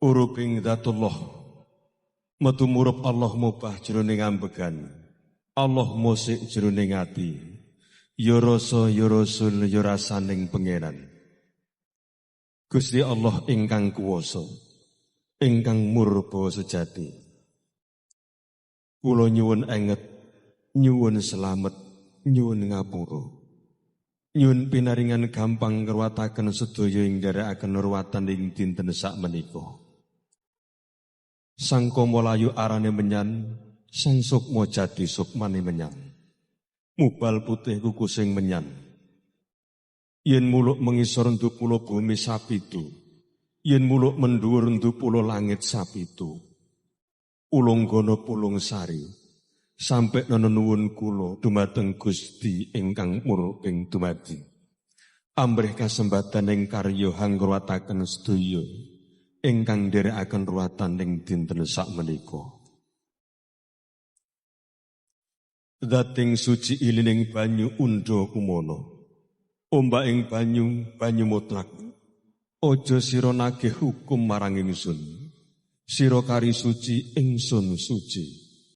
Uruping Dzatullah metu murup Allah mubah jroning ambegan, Allah musik jroning ati, ya rasa ya rasul ya rasaning pangeran. Gusti Allah ingkang kuwasa, ingkang murba sejati. Kula nyuwun enget, nyuwun selamet, nyuwun ngapura. Nyuwun pinaringan gampang ngruwataken sedaya ing nderekaken ruwatan ing dinten sakmenika. Sang Kamalayu arane menyan, sang sukma jati sukmane menyan. Mubal putih kukusing menyan. Yen muluk mengisor ndupula bumi sapitu, yen muluk mendhuwur ndupula langit sapitu. Ulunggana pulung sari, sampe nenuwun kula dumateng Gusti ingkang murping dumadi. Amrih kasembatan ing karya hangruwataken sedaya ingkang nderekaken ruwatan ing dinten sakmenika. Dating suci ilining banyu undha kumana. Ombak ing banyu, banyu mutlak. Aja sira nagih hukum marang ingsun. Sira kari suci, ingsun suci.